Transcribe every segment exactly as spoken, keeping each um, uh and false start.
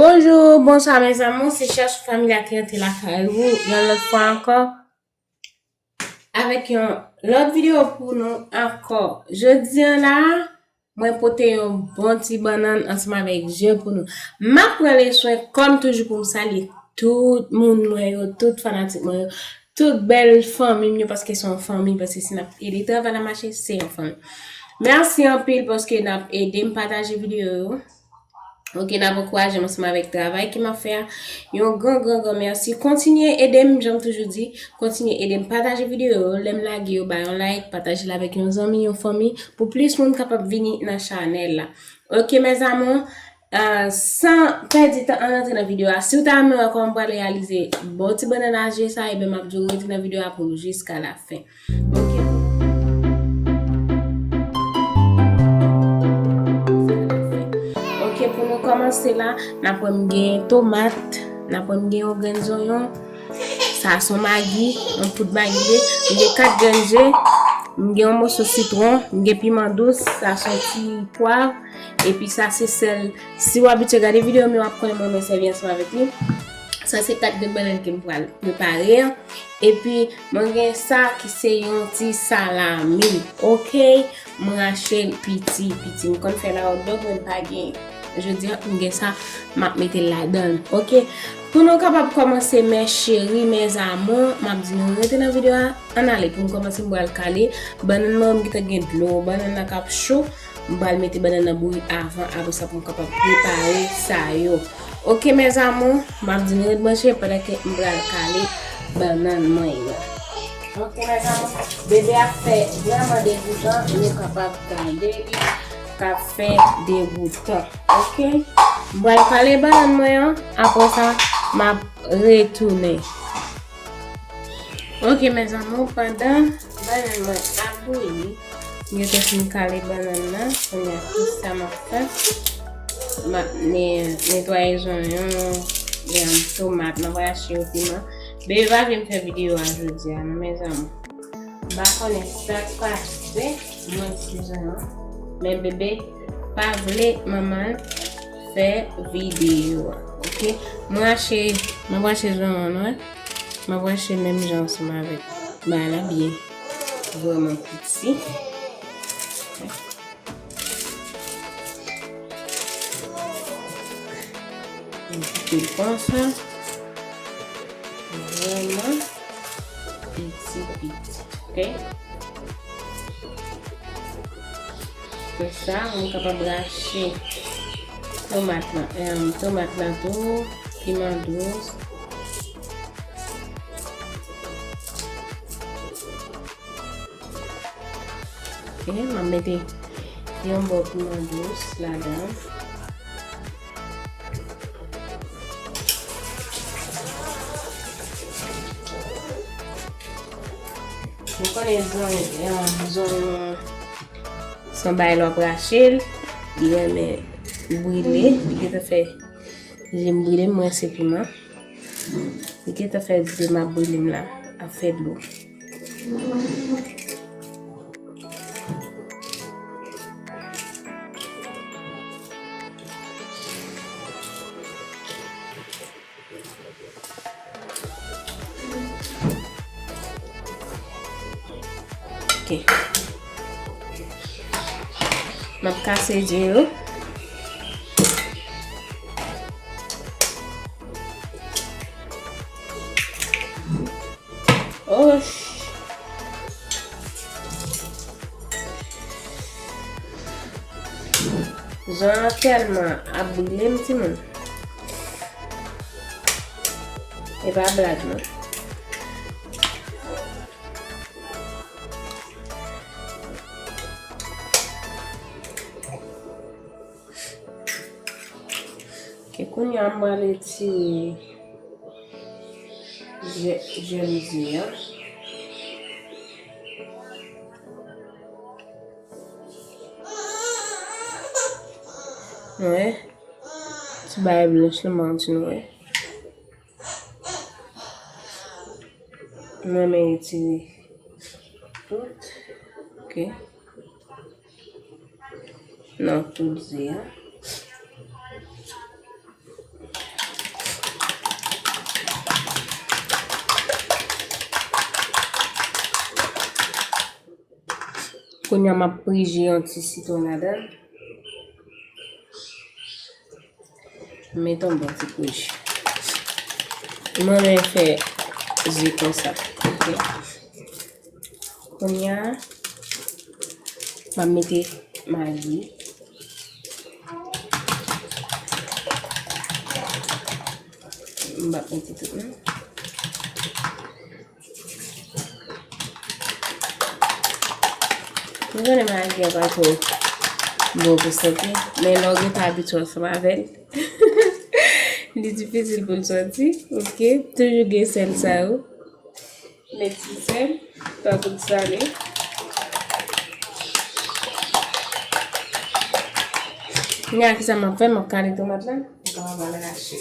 Bonjou, bonswa mes amours, se Chèchou Family a ki rantre lakay ou yon lòt fwa ankò avèk yon lòt videyo pou nou ankò. Jodi a la, mwen pote yon bon ti bannann ansanm avèk je pou nou. M ap pran le swen kòm toujou pou m salye tout moun mwen yo, tout fanatik mwen yo, tout bèl fanmi m yo, paske se yon fanmi, paske si n ap ede travay la mache, se yon fanmi. Mèsi anpil paske n ap ede m pataje videyo yo. Ok, n ap ankouraje m ansanm avèk travay ke m ap fè a. Yon gran, gran, gran mèsi. Kontinye ede m, jan m toujou di, kontinye ede m pataje videyo yo. Lè m lage yo, ba yon like, pataje l avèk yon zanmi, yon fanmi, pou plis moun kapab vini nan chanèl la. Ok, mes amours, euh, san pèdi tan, ann antre nan videyo a. Si w ta renmen wè kòman m pral reyalize bon ti bannann a je sa, ebyen m ap di w rete nan videyo a pou jiska la fen. Ok. Ok, pou nou kòmanse la, n ap wè m gen tomat, n ap wè m gen yon grenn zonyon, sa se yon magi, yon poud magi, m gen kat grenn je, m gen yon moso sitwon, m gen piman dous, sa se yon ti pwav, epi sa se sèl. Si w abitye gade videyo m yo, w ap konnen mwen renmen sèvi ansanm avèk li. Sa se kat grenn bannann ke m pral prepare an. Epi, mwen gen sa ki se yon ti salami. Ok, mwen rache l piti, piti. M konn fè la odò, mwen pa gen. Jodi a, m gen sa, m ap mete l ladan l. Ok, pou nou kapab kòmanse, mes chéris, mes amours, m ap di nou rete nan videyo a. Ann ale, pou m kòmanse, m pral kale. Bannann mwen, m gentan gen dlo, bannann nan k ap cho. M pral mete bannann nan bouyi avan, apre sa pou m kapab prepare sa yo. Ok, mes amours, m ap di nou ret branche pandan ke m pral kale bannann mwen yo. Ok, mes amours, bebe ap fè vrèman degoutan, nou kapab gade li k ap fè degoutan. Ok, m pral kale bannann mwen an, apre sa, m ap retounen. Ok, mes amours, pandan bannann mwen ap bouyi, m gentan fin kale bannann nan. Kounye a, kisa m ap fè? M ap ne-, netwaye zonyon, gen tomat, m ap rache yo piman. Bebe pa vle m fè videyo a jodi a, non, mes amours. M pa konnen sa k pase, mwen ti zonyon. Men bebe pa vle manman l fè videyo a. Ok? M rache, m ap rache zonyon an, wè. M ap rache menm jan ansanm avèk bagay la byen. Vrèman piti. M koupe l konsa. Vrèman piti, piti. Ok? Konsa, ou kapab rache tomat lan, em, tomat lan tou, piman dous. Ok, m ap mete yon bò piman dous ladan. Nou konnen zonyon, zonyon se yon bagay lè w ap rache l, li renmen brile, li gentan fè je m brile, m rense piman. Li gentan fè je m ap brile m la, ap fè dlo. Ok. M ap kase je yo. Oh. Zonyon an tèlman ap brile m, timoun. E pa blag, non. Ok, kounye a, m pral retire je-, jèm ze a. Wè. Ti bagay blanch lan, m ap di nou, wè. M renmen retire tout. Ok. Nan tout ze a. Kounye a, m ap prije yon ti sitwon ladan l. Mete yon bon ti prije. Mwen renmen fè ze konsa. Ok. Kounye a, m ap mete magi. M p ap mete tout, non. Nou konnen magi a pa twò bon pou sante, men lè w gentan abitye ansanm avè l, li difisil pou l sòti, ok? Toujou gen sèl sa yo. Met ti sèl, tankou ti sale. Kounye a, kisa m ap fè? M ap kale tomat la, m ap al rache.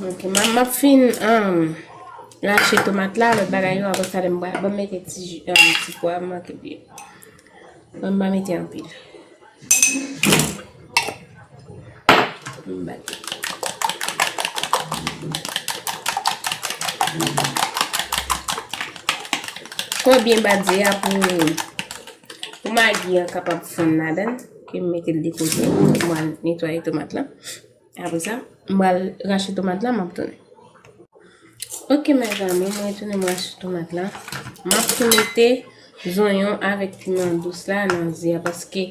Ok, m ap, m ap fin, um, rache tomat la, lòt bagay yo, apre sa, lè m ba, ban m mete ti ji, um, ti pwa, m manke byen. Ban m pa mete anpil. M bat. Fò byen bat ze a pou, pou magi an kapab fonn ladan l. Ke m mete l de kote. M pral netwaye tomat la. Apre sa, m pral rache tomat la, m ap tounen. Ok, mezanmi, mwen retounen, mwen rache tomat la. M ap tou mete zonyon avèk piman dous la nan ze a, paske,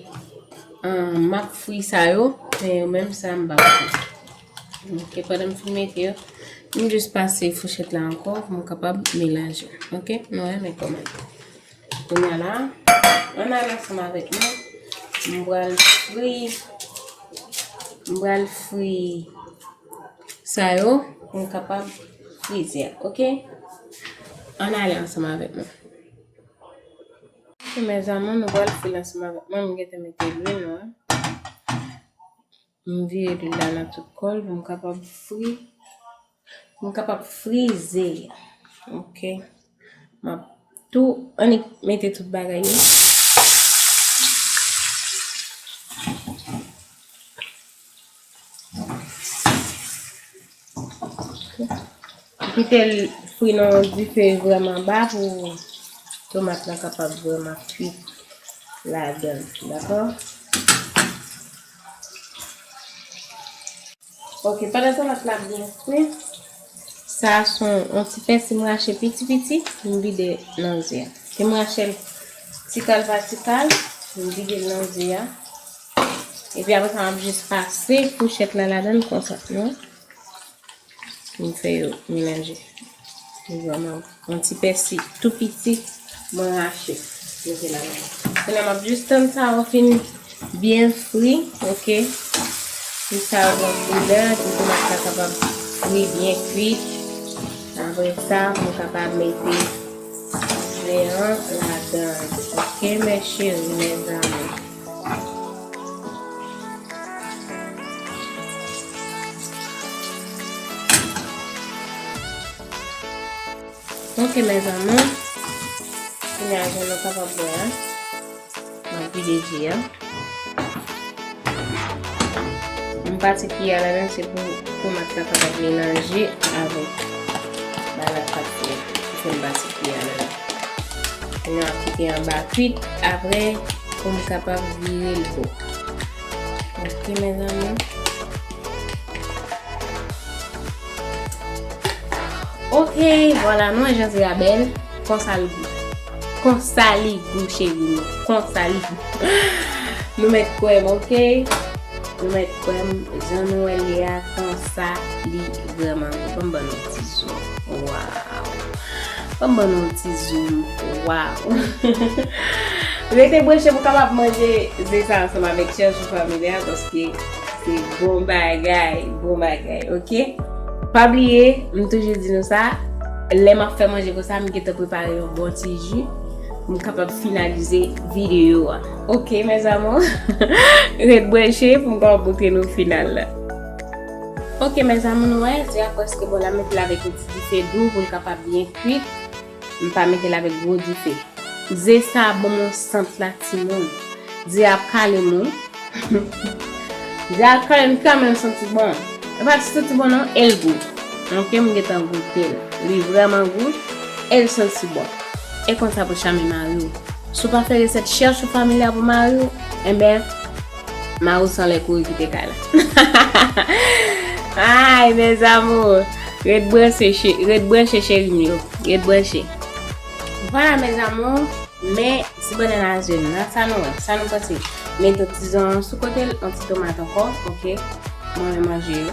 ah, m ap fri sa yo, men yo menm sa m p ap fri. Ok, pandan m fin mete yo, m jis pase fouchèt la ankò pou m kapab melanje. Ok, nou wè, men kòman. Kounye a la, ann ale ansanm avèk mwen. M pral fri, m pral fri sa yo pou m kapab fri ze a, ok? Ann ale ansanm avèk mwen. Ok, mezanmi, nou pral fri l ansanm avèk mwen. M gentan mete lwil, nou wè. M vire lwil la nan tout kò l pou m kapab fri. Pou m kapab fri ze a. Ok. M ap tou annik mete tout bagay yo. Kite l fri nan yon dife vrèman ba pou tomat lan kapab vrèman kuit ladan l, dakò? Ok, pandan tomat la ap byen fri, sa a se yon, yon ti pèsi m rache piti piti, m vide nan ze a. Ke m rache l ti kal pa ti kal, m vide l nan ze a. Epi apre sa, m ap jis pase fouchèt la ladan l konsa, non? M fè yo melanje. Li vrèman yon ti pèsi tou piti, mwen rache. Mete ladan. Kounye a, m ap jis tann sa yo fin byen fri, ok? Pou sa yo pran koulè, pou tomat la kapab fri byen kuit. Apre sa, mwen kapab mete ze an ladan. Ok, mes chéris, mes amours. Ok, mes amours. Kounye a, jan nou kapab wè a, m ap vide ji a. M pase kiyè a ladan, se pou tomat la kapab melanje avèk bagay la pase a. Se pou m pase kiyè a ladan. Kounye a, m ap kite anba kuit, apre, pou m kapab vire l bò. Ok, mes amours. Ok, vwala, nou wè jan ze a bèl. Konsa l gou. Konsa li gou, cheri nou. Konsa li gou. Nou mèt kwè m, ok? Nou mèt kwè m, jan nou wè l ye a, konsa li vrèman gou. Ban m ban nou ti zoom. Waw. Ban m ban nou ti zoom. Waw. Rete branche pou w kapab manje ze sa ansanm avèk Chèchou Family a, paske se bon bagay, bon bagay, ok? Pa bliye, m toujou di nou sa, lè m ap fè manje konsa, m gentan prepare yon bon ti ji pou m kapab finalize videyo a. Ok, mes amours? Ret branche pou m kapab montre nou final la. Ok, mes amours, nou wè, ze a prèske bon la, mete l avèk yon ti dife dou pou l kapab byen kuit. M pa mete l avèk gwo dife. Ze sa ap ban m yon sant la, timoun. Ze ap kale m, wi. Ze ap kale m, tèlman l santi bon. E pa ti santi bon non, e l gou. Ok, m gentan goute l. Li vrèman gou e l santi bon. E konsa pou chame mari w. Si w pa fè resèt chèchou familya pou mari w, enben, mari w sanlè kouri kite kay la. Ay, mes amours. Ret branche, che- ret branche, cheri m yo. Ret branche. Vwala, mes amours. Men ti bannann a zòn nan, sa nou wè, sa nou panse? Met yon ti zonyon sou kote l, yon ti tomat ankò, ok? Mwen renmen manje yo.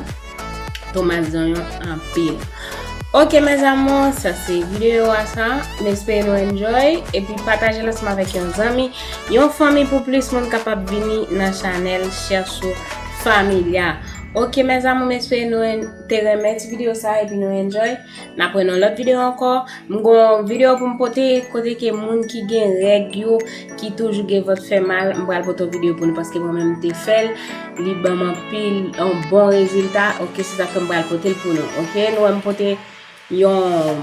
Tomat, zonyon, anpil. Ok, mes amours, sa se videyo a sa. M espere nou enjoy. Epi pataje l ansanm avèk yon zanmi, yon fanmi pou plis moun kapab vini nan chanèl Chèchou Familya. Ok, mes amours, m espere nou en- te renmen ti videyo sa epi nou enjoy. N ap wè nan lòt videyo ankò. M gon videyo pou m pote kote ke moun ki gen règ yo, ki toujou gen vant fè mal, m pral pote yon videyo pou nou paske mwen menm m te fè l, li ban m anpil, yon bon rezilta. Ok, se sa k fè m pral pote l pou nou. Ok, nou wè m pote yon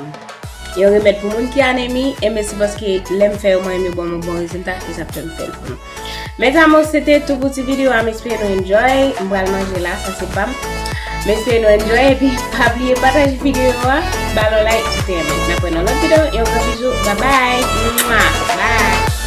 yon remèd pou moun ki anemi, enben se paske lè m fè yo mwen menm yo ban m yon bon rezilta, se sa k fè m fè l pou nou. Mes amours, se te tou pou ti videyo a, m espere nou enjoy. M pral manje la, sa se pa m. M espere nou enjoy, epi pa bliye pataje videyo a, ba l yon like si w te renmen. N ap wè nan lòt videyo, yon gran bizou, babay, mwa, bay.